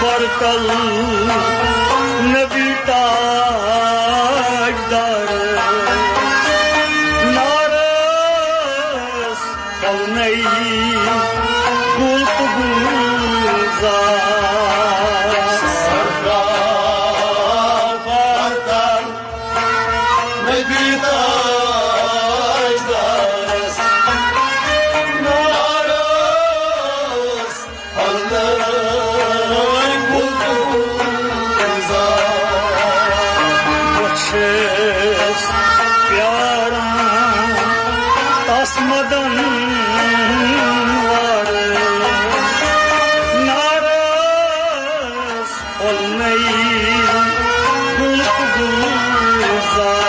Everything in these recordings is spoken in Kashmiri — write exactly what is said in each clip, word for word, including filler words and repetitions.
برتل نبی تاجدار نارس پلنئی گل تہٕ گلزار۔ سردار برتل نبی تاجدارس نارس پلنئی گل تہٕ گلزار۔ بہٕ چھُس پیاران تس مدن وارس نارس پلنئی گل تہٕ گلزار۔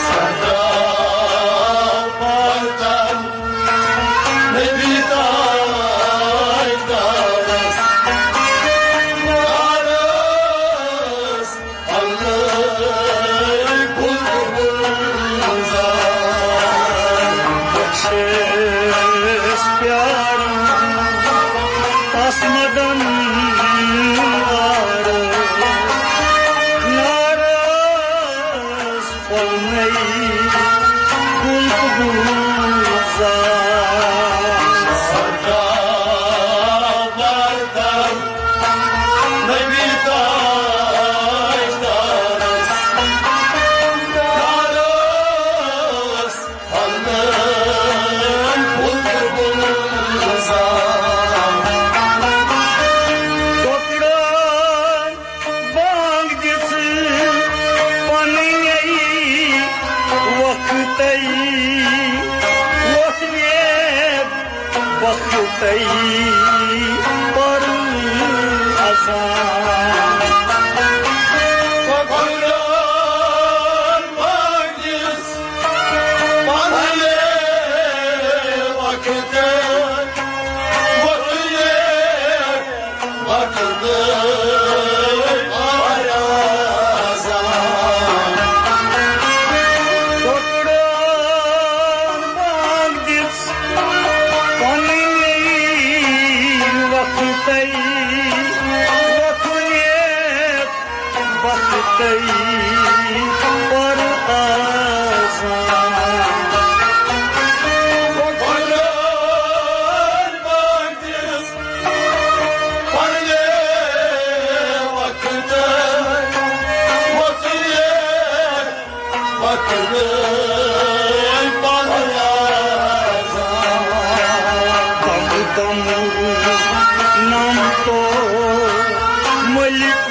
سردار برتل نبی تاجدارس نارس پلنئی گل تہٕ گلزار۔ بہٕ چھُس پیاران تس مدن وارس نارس پلنئی گل تہٕ گلزار۔ سردار برتل نبی تاجدارس نارس پلنئی گل تہٕ گلزار۔ ٹۄکرن بانگ دِژ پننی وقتئی وۄتھ نیب وقتئی پر اذان۔ ٹۄکرن بانگ دِژ پننی وقتئی وۄتھ نیب وقتئی پر اذان۔ ٹۄکرن بانگ دِژ پننی وقتئی وۄتھ نیب وقتئی پر اذان۔ ٹۄکرن بانگ دِژ پننی وقتئی وۄتھ نیب وقتئی پر اذان۔ دم دم نم تو ملک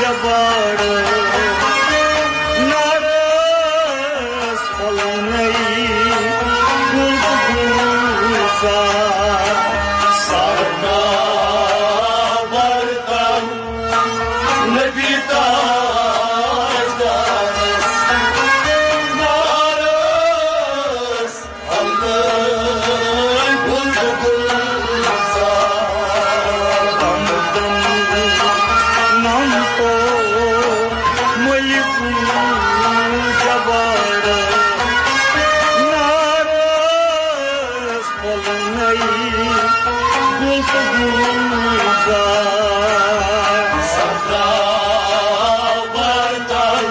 جبار نارس پلنئی گل تہٕ گلزار۔ سردار برتل نبی تاجدارس نارس پلنئی گل تہٕ گلزار۔ دم دم نم تو ملک جبار نارس پلنئی گل تہٕ گلزار۔ سردار برتل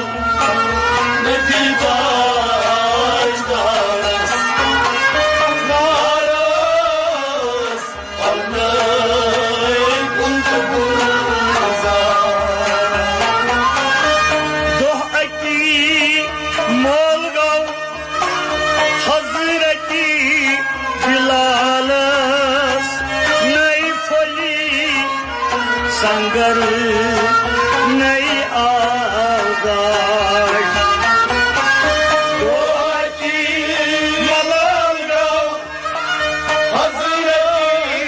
نبی تاجدارس نارس پلنئی گل تہٕ گلزار۔ دۄہ اکی مٲلۍ گوٚو حضرتی بلالس نئی پھلی سنگر نئی آغاز۔ دۄہ اکی ملال گوٚو حضرتی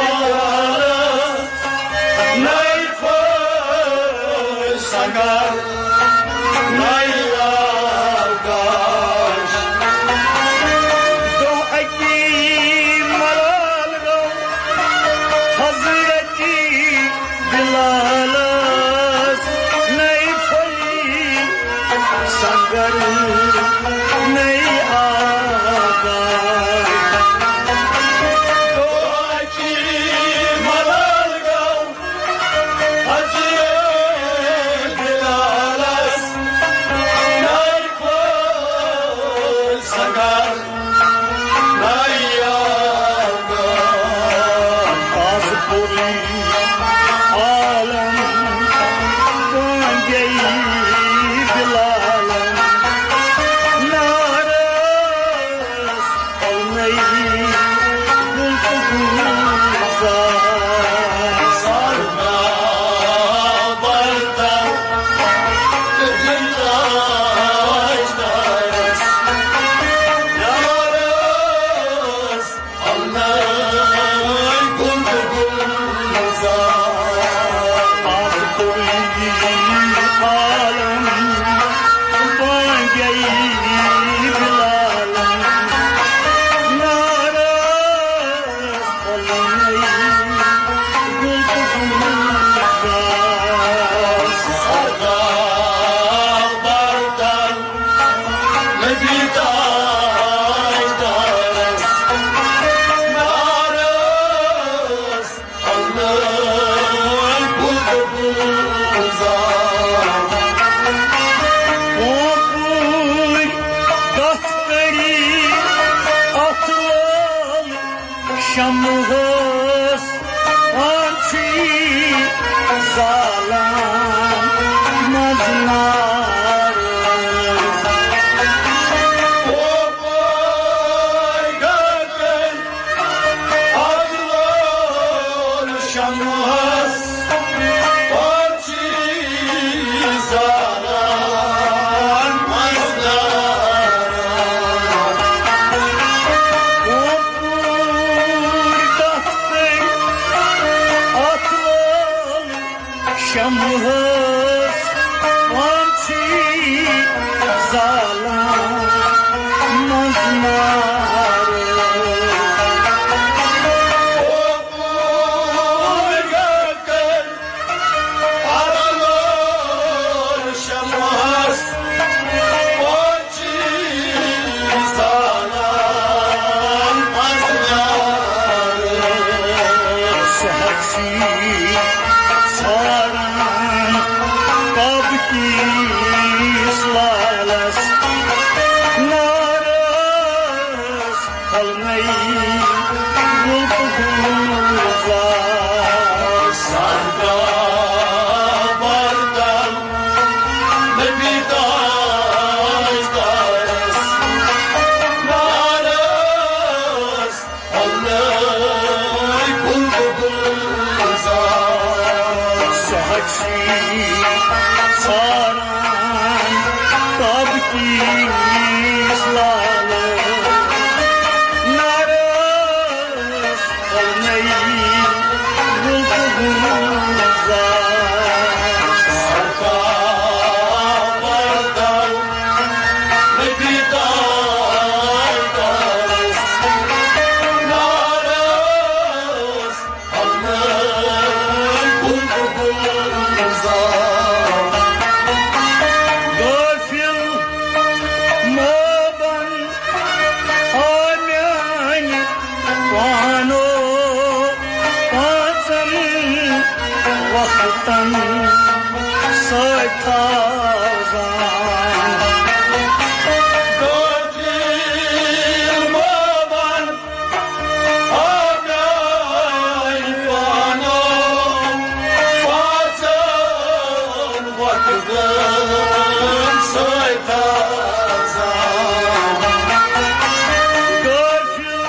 بلالس نئی پھلی سنگر نئی آغاز۔ دۄہ اکی ملال گوٚو حضرتی بلالس نئی پھلی سنگر نئی آغاز۔ دۄہ شمہس آنچی زالان منٛز نار۔ اوپر گردن اَدلول شمہس آنچی زالان منٛز نار۔ شمہس آنچی زالان منٛز نار۔ اوپر گردن اَدلول شمہس آنچی زالان منٛز نار۔ سہچی ژھاران کعبہٕ کِس لالس نارس۔ پھۄلنَے گُل تہٕ گُلزار۔ سرکار بردل نبی تاجدارس نارس۔ پھۄلنَے گُل تہٕ گُلزار۔ سہچی ژھاران کعبہٕ کِس لالس نارس۔ پھۄلنَے گُل تہٕ گُلزار۔ سرکار بردل نبی تاجدارس نارس۔ غافل مابن آ میانہِ پانو پانٛژن وقتن سۭتۍ تھاوزان۔ غافل مابن آ میانہِ پانو پانٛژن وقتن سۭتۍ تھاوزان۔ غافل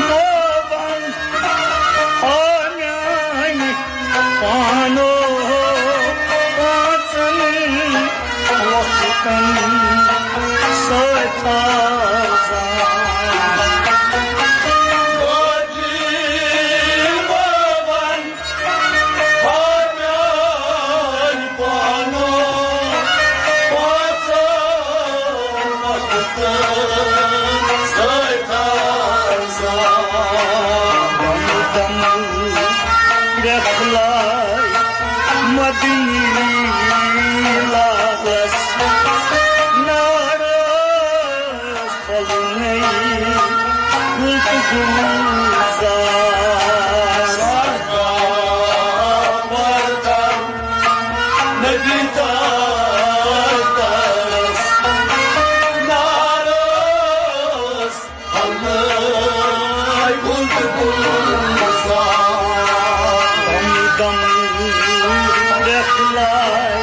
مابن آ میانہِ پانو پانٛژن وقتن سۭتۍ تھاوزان۔ غافل مابن آ میانہِ پانو پانٛژن وقتن سۭتۍ تھاوزان۔ دم دم کرٛٮ۪کھ لایہِ مدنی لالس نارس۔ پھۄلنَے گُل تہٕ گُلزار۔ سرکار بردل نبی تاجدارس نارس۔ پھۄلنَے گُل تہٕ گُلزار۔ دم دم کرٛٮ۪کھ لایہِ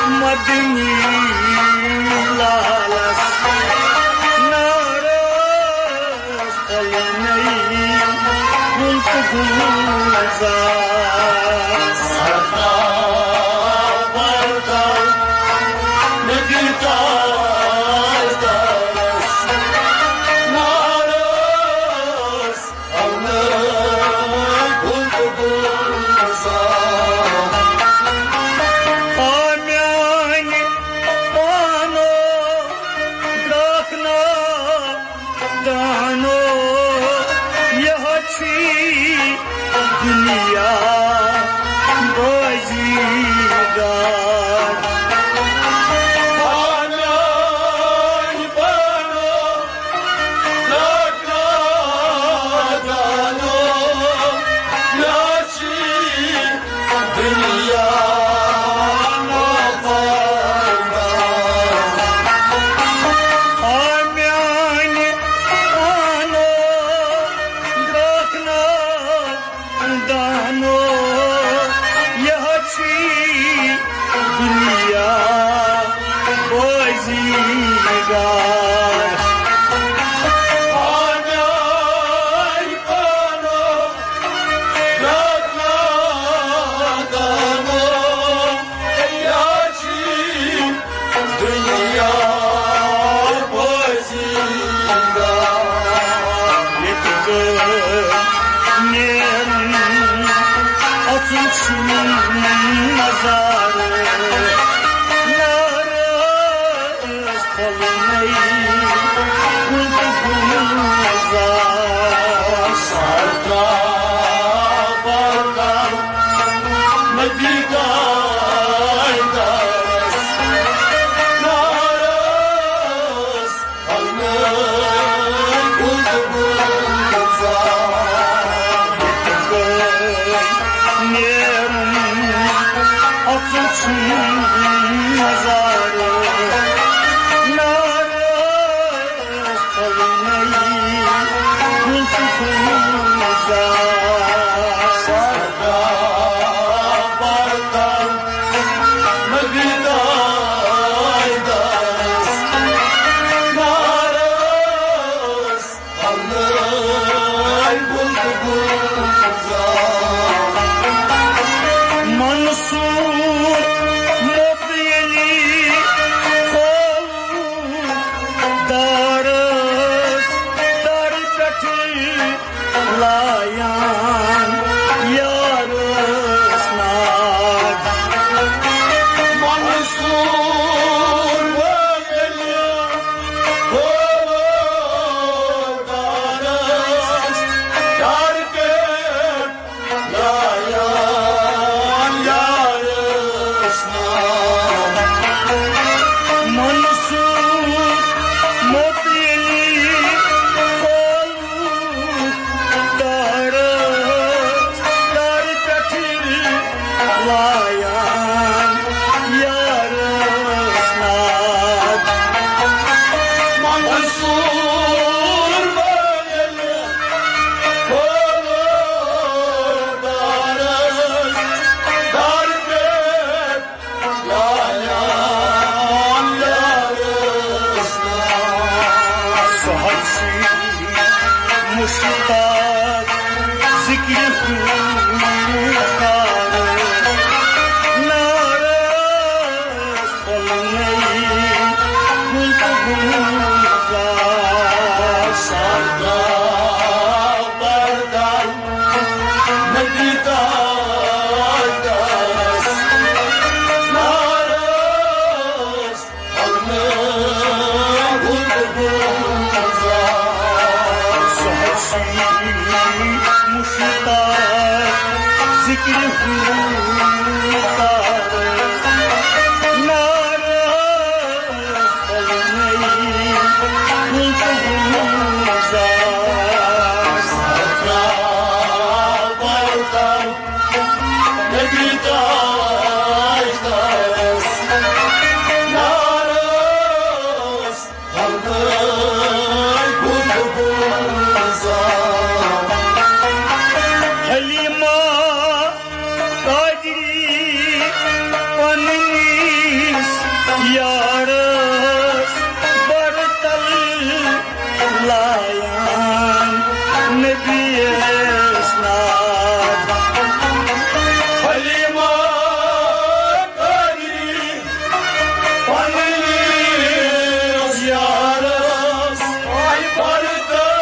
مدنی لالس نارس۔ پھۄلنَے گُل تہٕ گُلزار۔ سرکار بردل نبی تاجدارس نارس۔ دنیا بازی دار۔ آمیان پانو لگا دانو، یاچی دنیا نو پانو۔ آمیان پانو لگا دانو، یاچی دنیا بازی دار۔ آمیان پانو لگا دانو، یاچی دنیا بازی دار۔ ییٚتہِ گٔے نیرُن اَژُن چھُنہٕ نظارٕ۔ نارس پھۄلنَے کُل تہٕ گُلزار۔ سردار بردار نبی داے دارس، نارس پھۄلنَے کُل تہٕ گُلزار۔ ییٚتہِ گٔے نیرُن اَژُن چھُنہٕ نظارٕ۔ نارس پھۄلنَے کُل تہٕ گُلزار۔ سردار بردار نبی داے دارس، نارس پھۄلنَے کُل تہٕ گُلزار۔ منصور موت ییٚلہِ کھولُکھ دارس، دارِ پٮ۪ٹھٕ لایان یارس ناد۔ منصور ییٚلہِ کھولُکھ دارس، دارِ پٮ۪ٹھ لایان یارس ناد۔ منصور موت ییٚلہِ کھولُکھ دارس، دارِ پٮ۪ٹھٕ لایان یارس ناد۔ منصور ییٚلہِ کھولُکھ دارس، دارِ پٮ۪ٹھ لایان یارس ناد۔ سُہ حظ چھُ مُشتاق ذِکرِ ہُنٛد کار۔ نارس پھۄلنَے کُل تہٕ گُلزار۔ سردار بردار نبی داے دارس، نارس پھۄلنَے کُل تہٕ گُلزار۔ سُہ حظ چھُ مُشتاق ذِکرِ ہُنٛد کار۔ نارس پھۄلنَے کُل تہٕ گُلزار۔ سردار بردار نبی داے دارس، نارس پھۄلنَے کُل تہٕ گُلزار۔ حلیمہ قادری پننِس یارس برتل لایان نبی یس ناد۔ حلیمہ قادری پننِس یارس برتل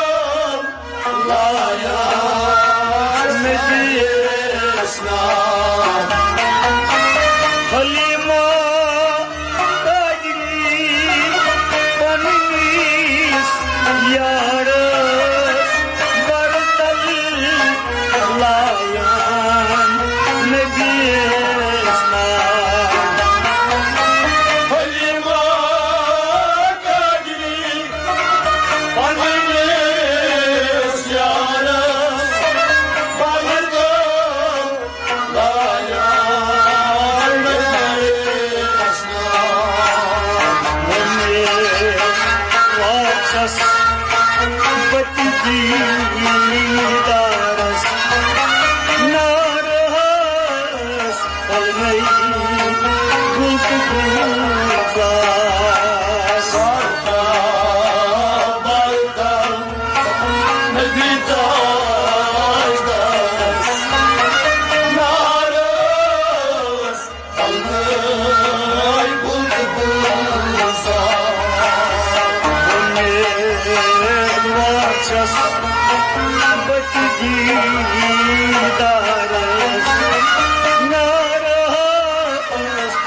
لایان نبی یس ناد۔ حلیمہ قادری پننِس یارس برتل دیدارس ناراض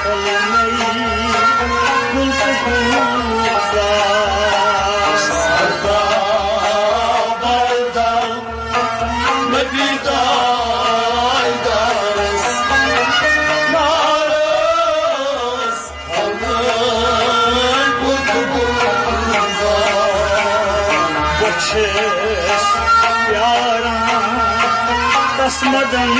پھلنے گُل تہٕ گُلزار۔ سردار بردار نبی دایدارس ناراض بہٕ چھُس پیاران تس مدن